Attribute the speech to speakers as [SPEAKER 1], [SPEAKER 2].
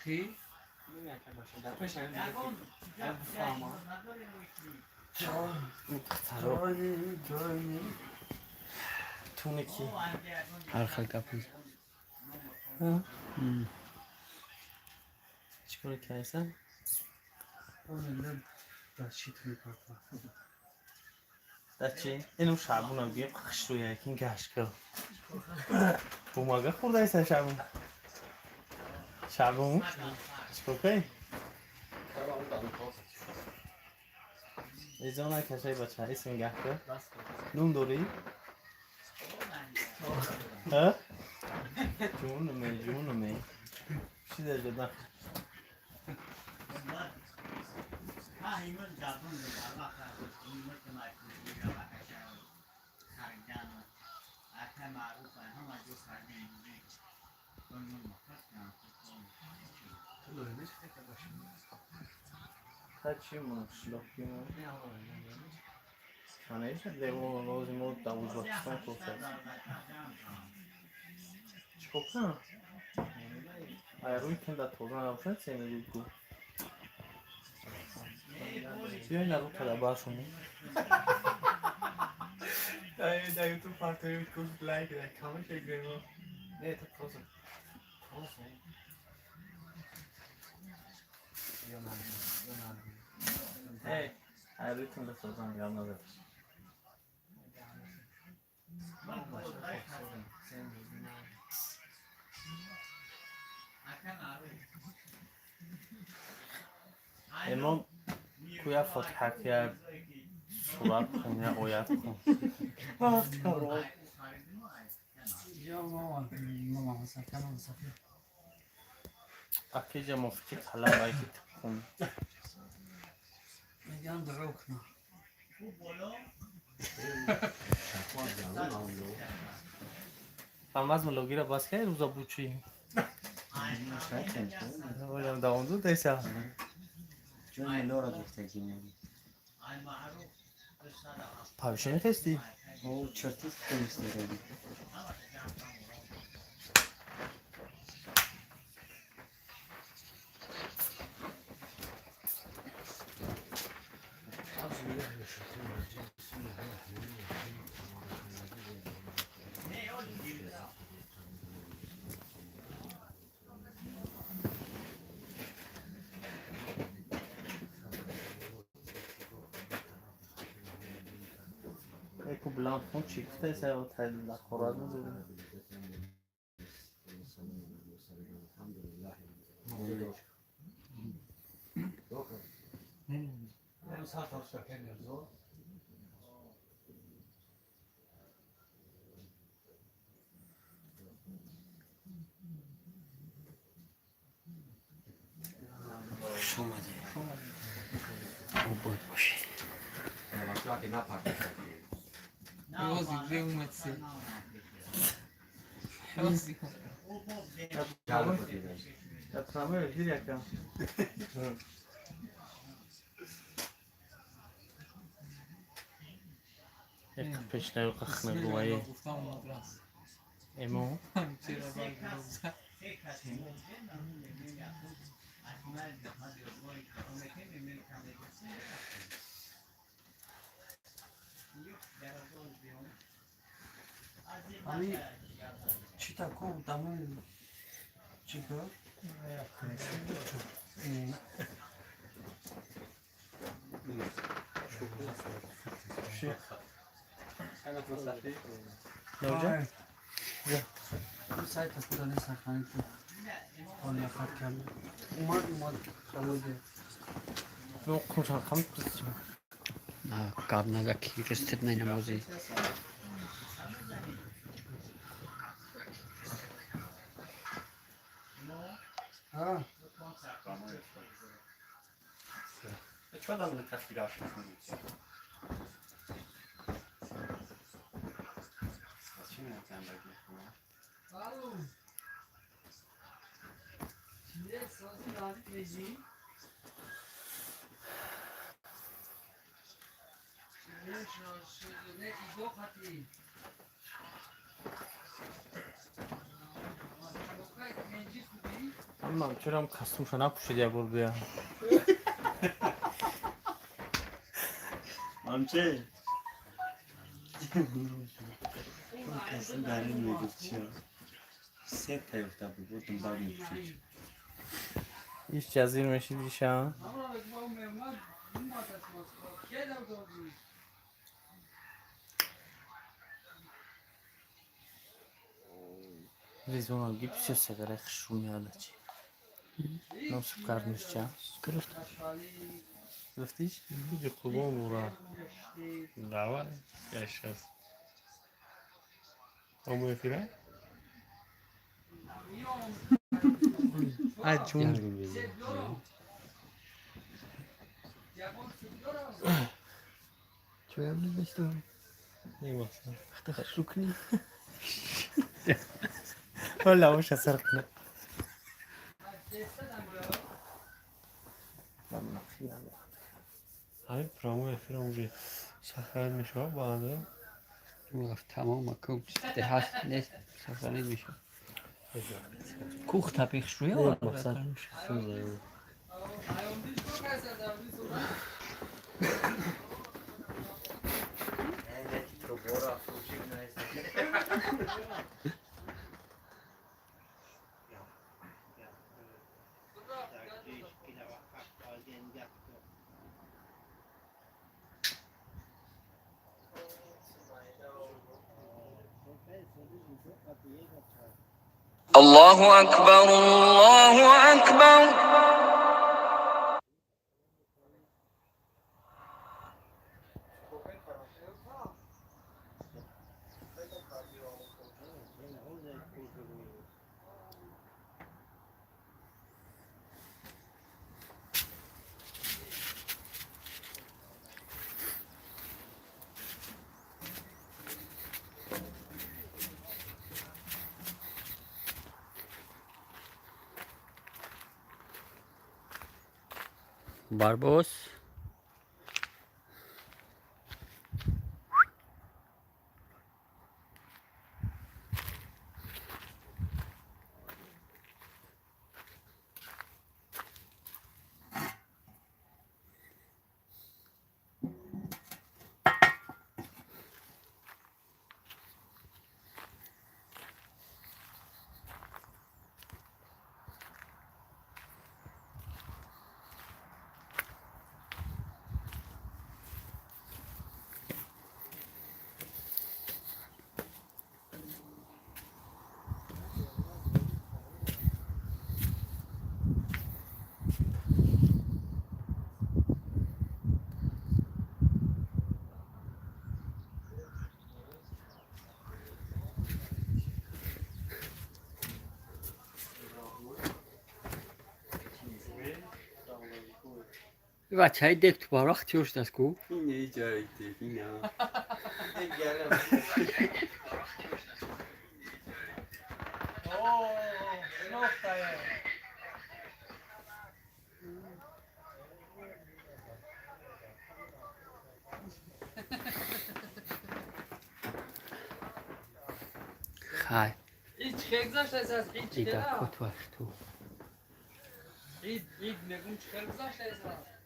[SPEAKER 1] Ки?
[SPEAKER 2] Туники.
[SPEAKER 3] Ҳар хел гап мезанад.
[SPEAKER 2] Чӣ кор кардасан? Да чӣ? Ину шабуна гӯем, хушрӯя кин гашт кар. Бумага хӯрдайсан шабун. Шабун? Чӣ кор кардӣ? Изона кашай, бача, исм гаҳ кар. Нун дорӣ? Ҳа? Ҷунуме, ҷунуме. Чӣ даҷа на? Та чӣ шлохи мо? Конечно, левонози мо дар Ӯзбекистон курсад. Чӣ кор кунам? Ай рӯи тун дар тоза набошад, се мегӯй гу. Биёй на рӯ тада баршони.
[SPEAKER 1] Да ютуб партои гуфт, лайк да камаш гремо. Не, это просто. Просто.
[SPEAKER 2] Эй, ай рӯи тун дар тоза гап назад. Эмо куя фотиҳа, куя сурат хун, я оят хун. Акиҷа муфти калам айки хун.
[SPEAKER 3] Меган дуо кунам.
[SPEAKER 2] Фамаз мулогира бас кай рӯза бучи. Олям давом зуд эса.
[SPEAKER 4] Ҷони лора гуфтагӣ меги.
[SPEAKER 2] Павишани хести?
[SPEAKER 4] О, чертит кунистаги.
[SPEAKER 2] Эку билан хун чӣ гуфтаеса, хорат мезадӣ?
[SPEAKER 4] Хуш омадед. Обод бошед.
[SPEAKER 1] Рози, где уматься? Рози.
[SPEAKER 2] Дар прямой эфир якам. Як пешнаё қахнагувае.
[SPEAKER 1] Гуфтам, омад раст.
[SPEAKER 2] Эмо?
[SPEAKER 1] Чера барг роза.
[SPEAKER 3] Ами чӣ тако дамон чӣ гуфт?
[SPEAKER 2] Чӣ? Навҷа?
[SPEAKER 3] Сайта худани сахани ки ҳолия хат кард. Омад, омад, хамоди.
[SPEAKER 2] Ну, қумшан қам.
[SPEAKER 3] Гап наза ки рестед намози. А?
[SPEAKER 5] Чё там на каспирашку? Зачем я там
[SPEAKER 1] Алло. Şimdi sözü davet vereceğim. Ne ki
[SPEAKER 2] Ама чурам костюмша напушид як бор бия.
[SPEAKER 4] Амче. Каси дар ин мегуфт чиё? Се та ёфта буд, гуфтам баъд мепӯшид.
[SPEAKER 2] Иш ҷазир мешид иша. Резона гипсио сегаре хушрӯ меояд чи. Носиб кард нишча.
[SPEAKER 3] Гирифт.
[SPEAKER 2] Гуфтиш?
[SPEAKER 1] Иди қурбон бура. Давай, я сейчас. Прямой эфир, а? Ҷун.
[SPEAKER 3] Чоям намешдам.
[SPEAKER 1] Немаса.
[SPEAKER 3] Хта хушрӯ кунӣ.
[SPEAKER 2] Ҳола оша сар кунад.
[SPEAKER 1] Ҳамин прямой эфирам уже сохранить мешавад баъда.
[SPEAKER 3] Тамом аку ҳаст нест сохранить мешавад. Кухта пехшӯя.
[SPEAKER 1] Мақсад.
[SPEAKER 6] الله أكبر الله أكبر.
[SPEAKER 3] Барбос. Бачаи дек ту барвақт чӣ шудааст ку?
[SPEAKER 5] Ина.
[SPEAKER 3] Хай. Ида котваш ту.
[SPEAKER 7] Ид, ид, мегум чӣ хел гузаштааст?